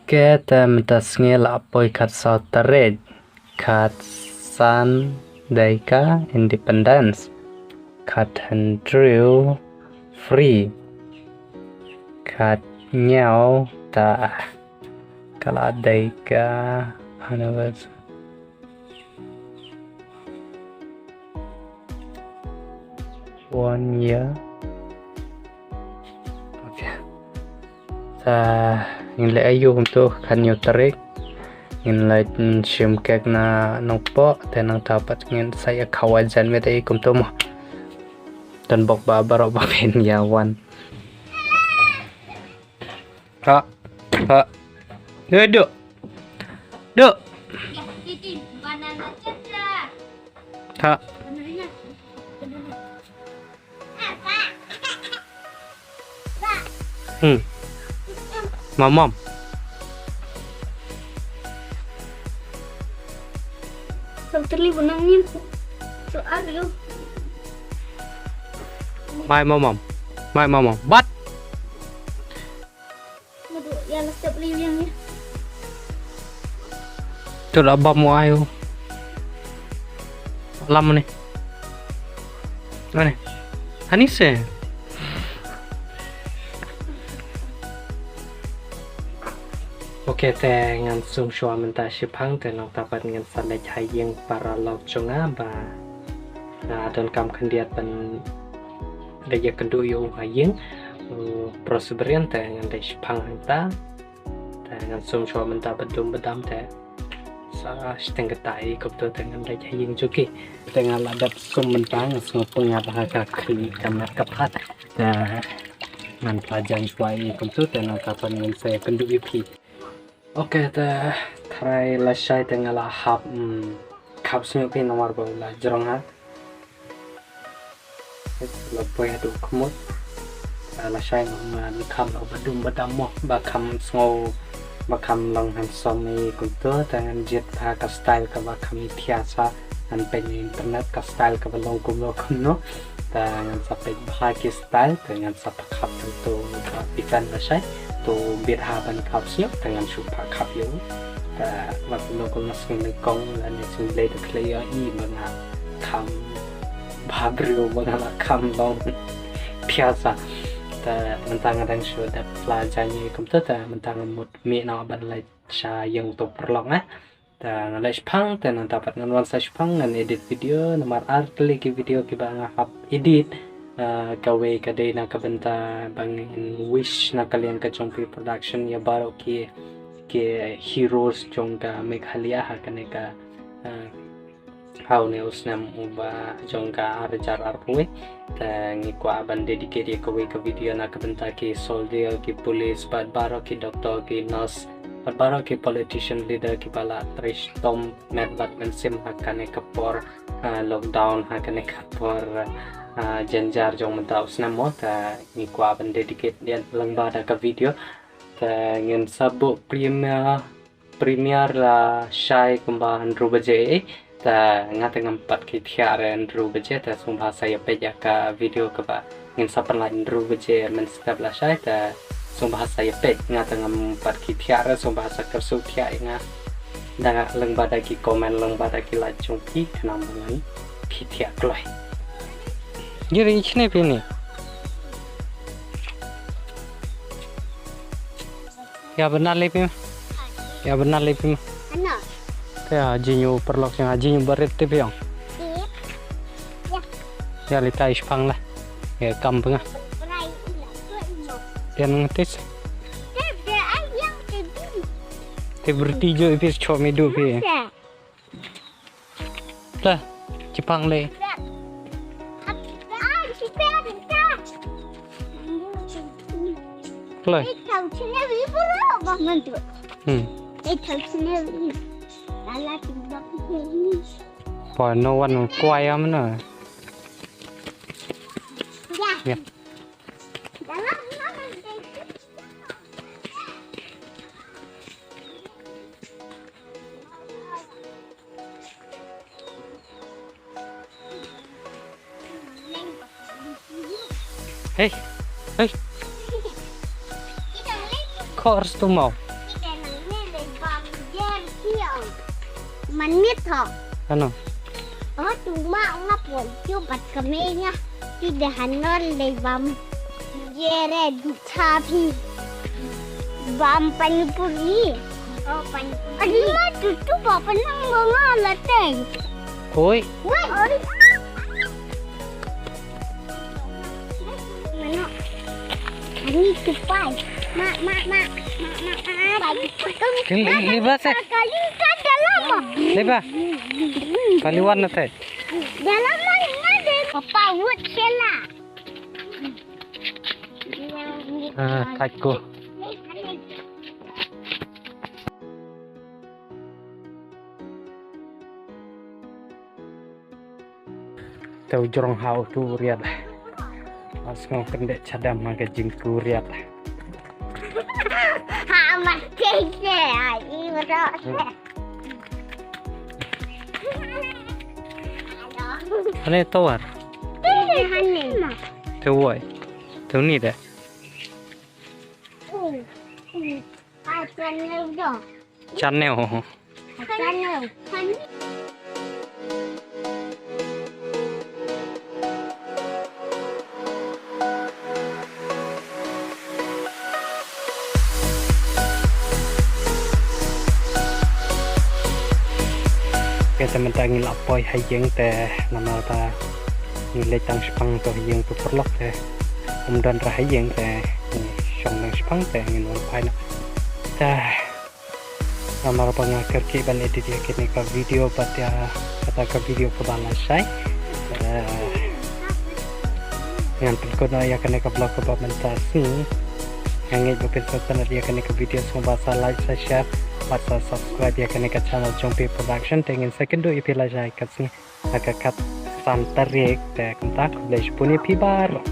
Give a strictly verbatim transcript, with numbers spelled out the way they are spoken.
Kata mynta sngi la poi khatsaw tarik, khatsan dei ka Independence, khathynriew free, khathynñiew ta ka la dei ka anniversary. One year. Okay. Ta ngin leh aïu kumto, khathynñiew tarik. Ngin leit shim kek na nongpoh, te nangta pat ngin sa ïa khawa jan met ei kumto mo. Don bok ba baroh ba phin ïa wan. Ha. Ha. Duk, duk. Duk. Ha. Hmm. Mom, mom. Totally bunang ni. So are you? Mai, mom, mom. Mai, mom, mom. Bat. Madu, ïa la step liu ïa ngi. Tu la bam mo ayu. Lam ni. Ani. Ani se. Okay, te ngan sum shuwa mynta shipang, te nangta pat ngan sa leit ha ïing para lok jong nga ba nga donkam khyndiat ban leit ïakynduh ïa u ha ïing. U Prosberian te ngan leit shipang hangta. Te ngan sum shuwa mynta ba dum ba dam te sa shiteng katai kumto te ngan leit ha ïing jong ki. Te nga la dep sum mynta, nga sngew pyngngad ha ka khlieh ka met ka phad. Te ngan pla jan shuwa ïa kumto te nangta pat ngan sa ïakynduh ïa phi. Okay, te tharai lashai te nga la hap, mm, khap sngewbha namar ba u la jrong ha. La poi haduh khmut. Te lashai nga, nga kham long ba dum ba dam mo, ba kham sngew, ba kham long handsome ei kumto, te ngan jied bha ka style kaba kham ithiah sa. Ngan peit na internet ka style kaba long kumno kumno. Te ngan sa peit bha ki style, te ngan sa pyrkhat tang to ba phi kren lashai. To bit ha ban khap shuh, te ngan shu pyrkhat ïa u. Te wat kumno kumno sngi nyngkong lane sngi Blei te khlei ïa i ba nga kham bha briew ba nga la kham long thiah sa. Te mynta nga dang shu dep pla jan ïa kumta, te mynta nga mut mih noh ban leit sha ïing to paralok eh. Te nga leit shipang, te nangta pat ngan wan sa shipang ngan edit video, namar ar tylli ki video kiba nga hap edit. Ah, kawei ka dei na ka bynta ba ngin wish na ka liang ka jong Phi Production ïa baroh ki, ki heroes jong ka Meghalaya ha kane ka, ah, ha une u snem uba jong ka ar hajar arphew wei. Te ngi kwah ban dedicate ïa kawei ka video na ka bynta ki soldier, ki police, bad baroh ki doctor, ki nurse, bad baroh ki politician leader kiba la trei shitom met bad mynsiem ha kane ka por, ah, lockdown, ha kane ka por, ah, jynjar jong mynta u snem mo. Te ngi kwah ban dedicate ïa lyngba da ka video. Te ngin sa buh premiere, premiere lashai kumba hynriew baje. Te nga te ngam pat ki thiah re hynriew baje, te sngewbha sa ïa peit ïa ka video kaba ngin sa pynlait hynriew baje mynstep lashai, te sngewbha sa ïa peit. Nga te ngam pat ki thiah re, sngewbha sa kyrsuh thiah ïa nga da lyngba da ki comment, lyngba da ki like jong phi, khnang ba ngan phi thiah kloi. Jiri ichne pini. Ïa bynta lei phi ma. Ïa bynta lei phi ma. Ano? Te ïa jingïu paralok, ïa jingïu barit te phi ong. Ïa. Ïa lei tai shipang la. Ïa kam phi nga. Ïa nang tis. Te berti jo phi, cho mi du phi. Te, shipang lei. Kloi. Hmm. Poi, no one kwai am na. Ya. Hei, hei. Kors tu mau. Manit ho. Ano? Oh, tu ma nga poi tu bat kami nga. Ti de hanor le bam. Jere du chapi. Bam pani puri. Oh, pani puri. Adi ma tu tu ba panang nga la teng. Oi. Woi. Mano? Ani tupai. Ma, ma, ma. Ma, ma, ma. Bagi patung. Kali, kali, bas, eh. Kali kan dalam, ah. Leba. Kali wan na te. Dalam mana ada? Papa wut sela. Ah, takut. Te u jrong ha u tu riat. Mas ngau kendek chadam ma ka jing tu riat. Ha, mas keke, ha, i bro. Ane tawar. Te hane. Te wai. Te ni de. Oh, oh. Ah, channel dong. Channel. Channel. Ke te mynta ngi la poi ha ïing te namar ba ngi leit tang shipang to ha ïing to paralok te. Um don ra ha ïing te ngi shong tang shipang te ngin wan phai noh. Te namar ba nga kyrkieh ban edit ïa kane ka video bad ïa kata ka video kaba lashai. Eh, ngan pynkut noh ïa kane ka vlog kaba mynta sngi. Nga ngeit ba phin sngewtynnat ïa kane ka video, sngewbha sa like, sa share bad sa subscribe ïa kane ka channel Jong Phi Production. Te ngin sa ïakynduh ïa phi lashai ka sngi ha ka khatsan tarik. Te kumta khublei shibun ïa phi baroh.